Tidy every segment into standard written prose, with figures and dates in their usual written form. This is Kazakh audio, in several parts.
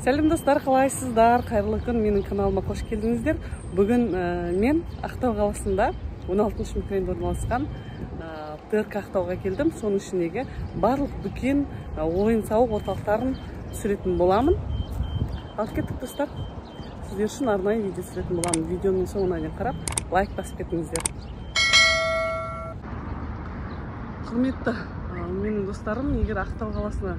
Сәлем достар, қалайсыздар? Қайырлы күн, менің каналыма қош келдіңіздер. Бүгін мен Ақтау қаласында 16 микрорайонда орналасқан ТРК Ақтауға келдім. Соның ішіндегі барлық дүкен, ойын-сауық орталықтарын түсіретін боламын. Ал кеттік достар. Сіздер үшін арнайы видео түсіретін боламын. Видеоның соңына дейін қарап, лайк басып кетіңіздер. Құрметті менің достарым, егер Ақтау қаласына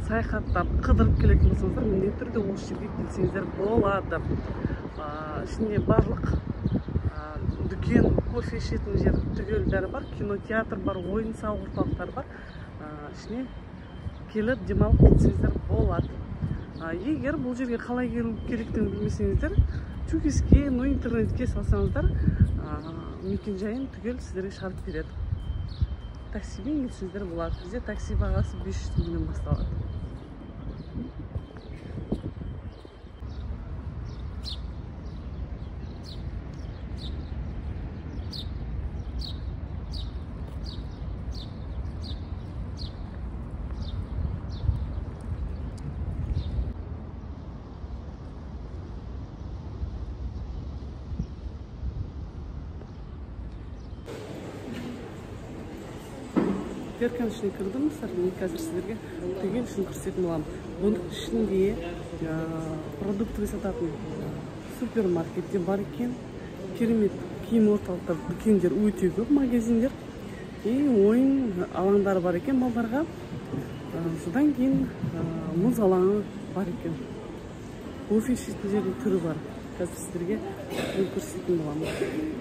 саяхаттап, қыдырып келетін болсаңыздар, міндетті түрде осы жерге келсеңіздер болады. Ішінде барлық дүкен, кофе ішетін жер түгел бәрі бар, кинотеатр бар, ойын-сауық орталықтары бар. Ішіне келіп демалып кетсеңіздер болады. Егер бұл жерге қалай келу керектігін білмесеңіздер, 2ГИС-ке, интернетке салсаңыздар, мекен-жайын түгел сіздерге шығарып береді. Таксимен келсеңіздер болады. Бізде такси бағасы 500 теңгеден басталады. ТРК-ның ішіне кірдім, мен қазір сіздерге түгел ішін көрсететін боламын. Бұның ішінде продуктовый сататын супермаркет те бар екен, керемет киім орталықтар, дүкендер өте көп, магазиндер и ойын алаңдары бар екен балдарға. Содан кейін мұз алаңы бар екен, кофе ішетін жердің түрі бар. Қазір сіздерге көрсететін боламын.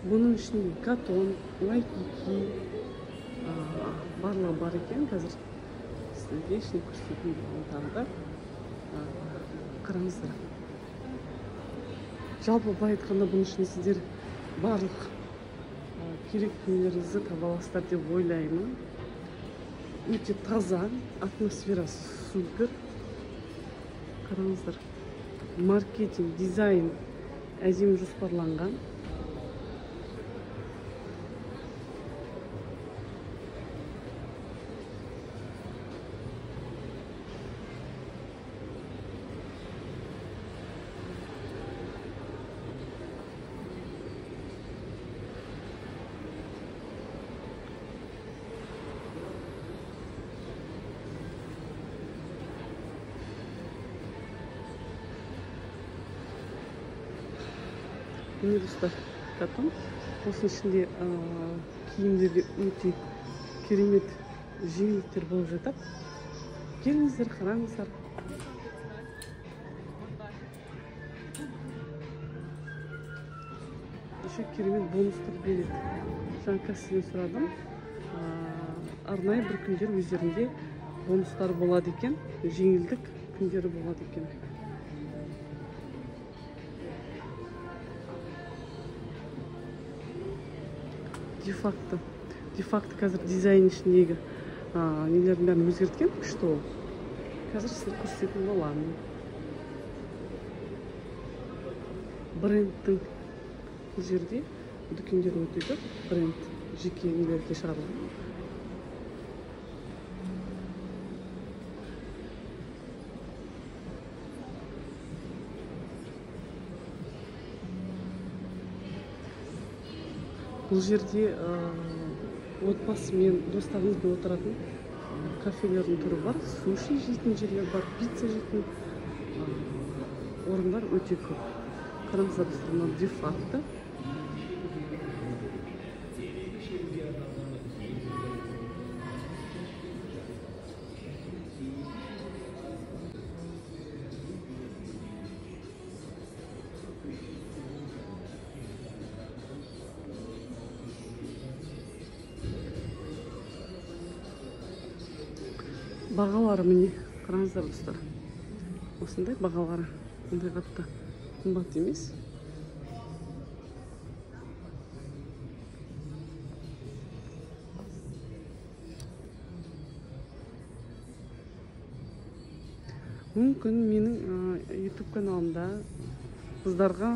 Бұның ішінде катон, лайкики барлығы бар екен. Қазір сіздерге ішін көрсететін боламын тағы да. Қараңыздар. Жалпы былай айтқанда бұның ішінде сіздер барлық керек дүниелеріңізді таба аласыздар деп ойлаймын. Өте таза, атмосфера супер. Қараңыздар. Маркетинг, дизайн әдемі жоспарланған. Міне достар, катон. Осының ішінде киімдерге өте керемет жеңілдіктер болып жатады. Келіңіздер, қараңыздар. Еще керемет бонустар береді. Жаңа кассадан сұрадым. Арнайы бір күндер өздерінде бонустар болады екен, жеңілдік күндері болады екен. Де-факто қазір дизайн ішіндегі нелердің бәрін өзгерткен, күшті ол. Қазір сіздер көрсететін боламын. Брендтің бұл жерде дүкендер өте көп, бренд жеке нелерге шығарылған. Бұл жерде отбасымен, достарыңызбен отыратын кафелердің түрі бар, суши жейтін жерлер бар, пицца жейтін орындар өте көп. Қараңыздар достар, мынау де-факто. Бағалары міне, қараңыздар достар. Осындай бағалары, ондай қатты қымбат емес. Мүмкін менің YouTube каналымда қыздарға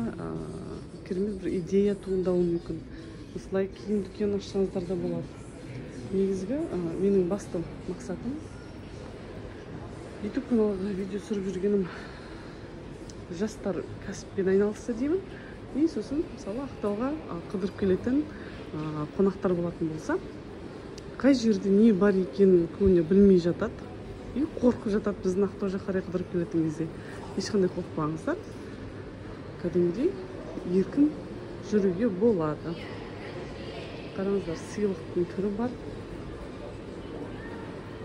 керемет бір идея туындауы мүмкін. Осылай киім дүкен ашсаңыздар да болады. Негізгі менің басты мақсатым YouTube каналға видео түсіріп жүргенім жастар кәсіппен айналысса деймін. И сосын мысалы Ақтауға қыдырып келетін қонақтар болатын болса, қай жерде не бар екенін көбіне білмей жатады и қорқып жатады біздің Ақтау жаққа қарай қыдырып келетін кезде. Ешқандай қорықпаңыздар, кәдімгідей еркін жүруге болады. Қараңыздар, сыйлықтың түрі бар.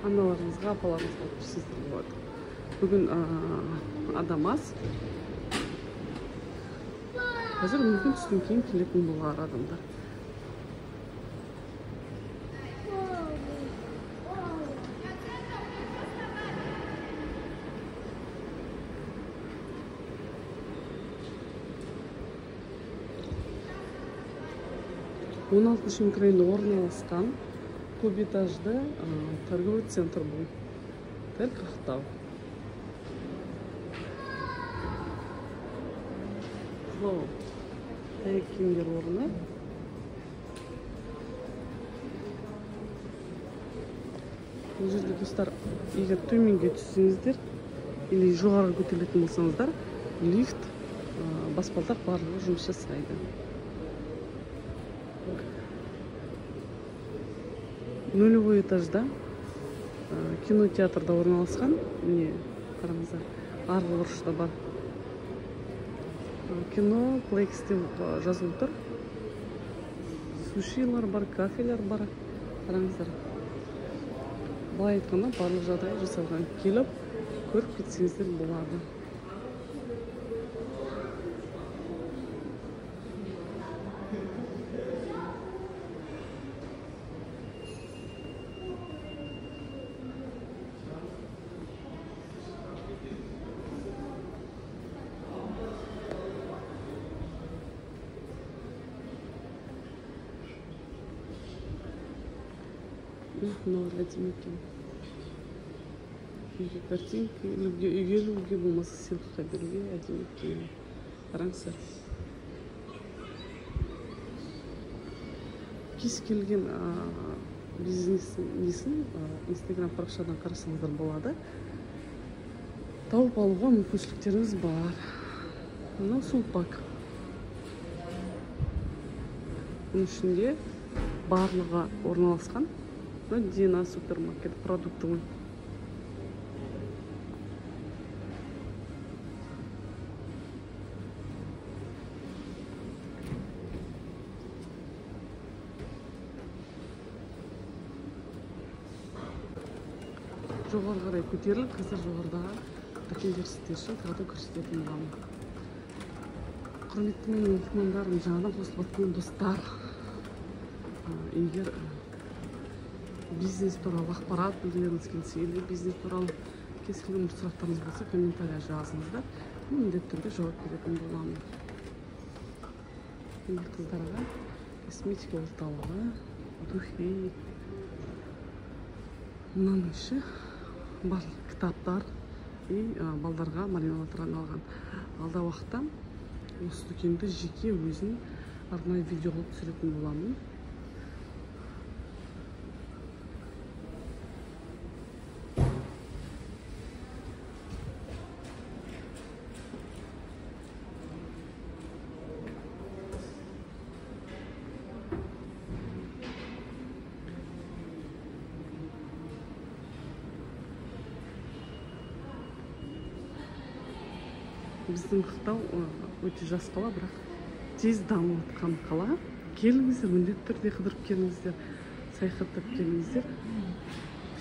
Аналарыңызға, апаларыңызға алып берсеңіздер болады. Бүгін адам аз. Қазір мүмкін түстен кейін келетін болар адамдар. Он алтыншы микрорайонда орналасқан көп этажды торговый центр бұл. Торг Ақтау. Аяқ киімдер орны. Бұл жерде достар, егер төменге түссеңіздер или жоғары көтерілетін болсаңыздар, лифт, баспалдақ барлығы жұмыс жасайды. Нулевой этажда кинотеатрда орналасқан. Міне қараңыздар, арғы бұрышта бар. Кино Плекс деп жазылып тұр. Сушилар бар, кафелер бар. Қараңыздар. Былай айтқанда барлық жағдай жасалған. Келіп көріп кетсеңіздер болады. Мыналар әдемі екен. Үйге картинка, үйге ілуге болмаса сыйлыққа беруге әдемі екен. Қараңыздар. Кез келген бизнес несін Инстаграм парақшадан қарасаңыздар болады. Тауып алуға мүмкіншіліктеріңіз бар. Мынау сулпак. Бұның ішінде барлығы орналасқан. Дина супермаркет продуктовый. Жоғары қарай көтеріліп, қазір жоғарыдағы дүкендер сіздер үшін тағы да көрсететін боламын. Құрметті менің оқырмандарым, жаңадан қосылып жатқан достар, егер бизнес туралы ақпарат білгіңіз келсе, или бизнес туралы кез келген бір сұрақтарыңыз болса, комментария жазыңыздар. Мен міндетті түрде жауап беретін боламын. Енді қыздарға косметика орталығы, духи, мынаның іші барлық кітаптар и балдарға мариналар арналған. Алда уақытта осы дүкенді жеке өзім арнайы видео қылып түсіретін боламын. Біздің Ақтау өте жас қала, бірақ тез дамып жатқан қала. Келіңіздер, міндетті түрде қыдырып келіңіздер, саяхаттап келіңіздер,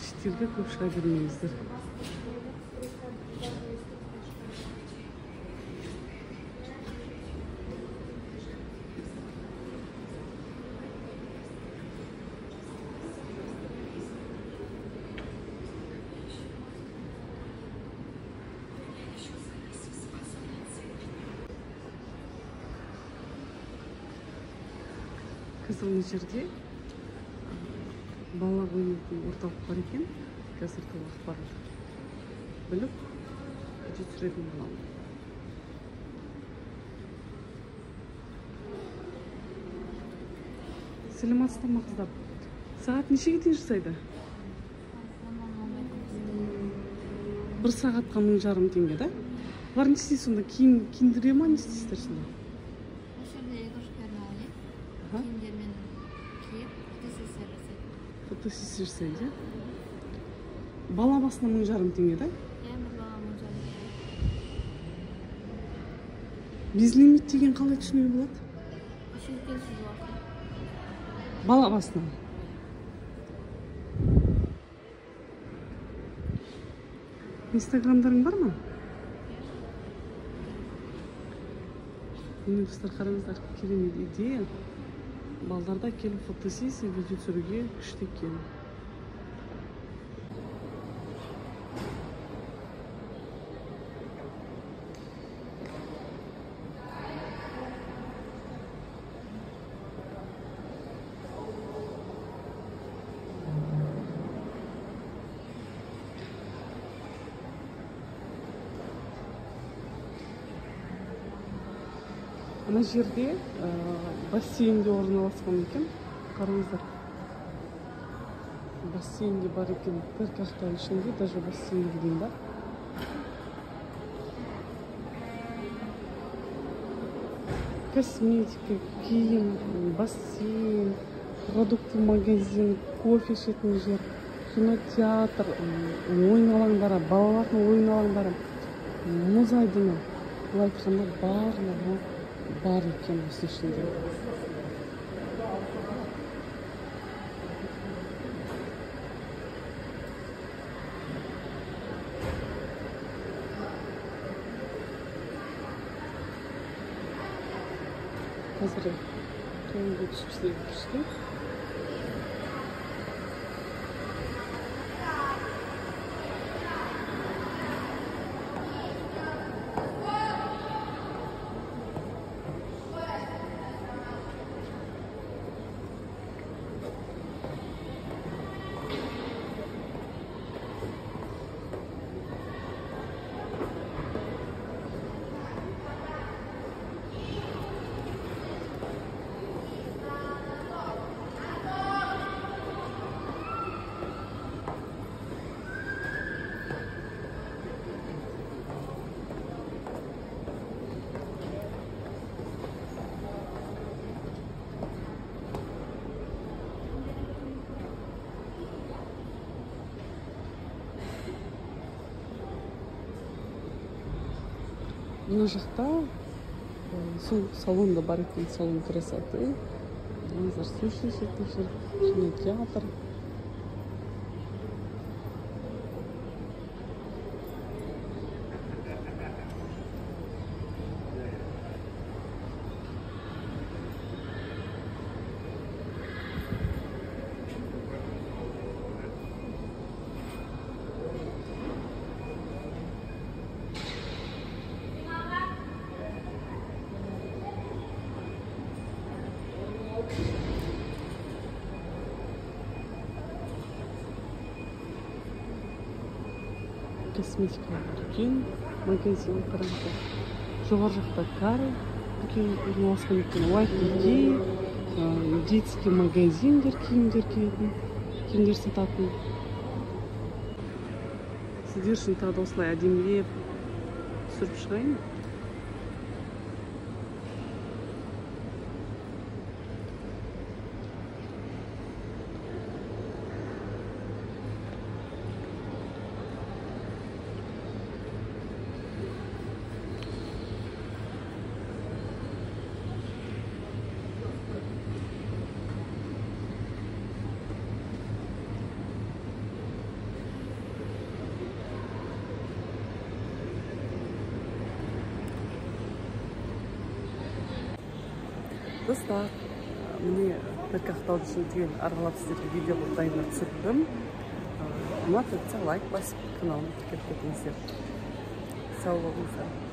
шетелге көп шыға бермеңіздер. Қазір мына жерде балалар ойнайтын орталық бар екен. Қазір толық ақпарат біліп видео түсіретін боламын. Сәлеметсіздер ме, қыздар? Сағат нешеге дейін жасайды? 1 сағатқа 1500 теңге, да? Бұлар не істейді сонда? Киіндіре ма, не істейсіздер сонда? Осы жерде игрушкалармен ойнайды. Киімдермен киіп, фотосессия жасайды. Фотосессия жасайды, иә? Бала басына 1500 теңге, да? Иә, бір бала 1500 теңге. Безлимит деген қалай түсінуге болады? Осы жерде келісу уақыты. Бала басына. Инстаграмдарың бар ма? Міне, достар, қараңыздар, керемет идея. Балдар да келіп фотосессия, видео түсіруге күшті екен. Ана жерде бассейнде орналасқан екен. Қараңыздар. Бассейнде бар екен. Бір қақтау ішінде даже бассейнге дейін бар. Косметика, киім, бассейн, продукты магазин, кофе ішетін жер, кинотеатр, ойын алаңдары, балалардың ойын алаңдары, мұз айдыны. Былай айтқанда барлығы бар екен осы ішінде. Қазір төменге түсіп сіздерге көрсетейін. Мына жақта сол салонда бар екен, салон красоты. Қараңыздар, суши ішетін жер, кинотеатр. Косметикалық дүкен, магазин, қараңыздар. Жоғары жақта Кары дүкен орналасқан екен. Уайкики, детский магазиндер, киімдер киетін, киімдер сататын. Сіздер үшін тағы да осылай әдемілеп түсіріп шығайын. Достар, міне Парк Ақтаудың ішін түгел аралап сіздерге видео қылып дайындап түсірдім. Ұнап жатса лайк басып, каналыма тіркеліп кетіңіздер. Сау болыңыздар.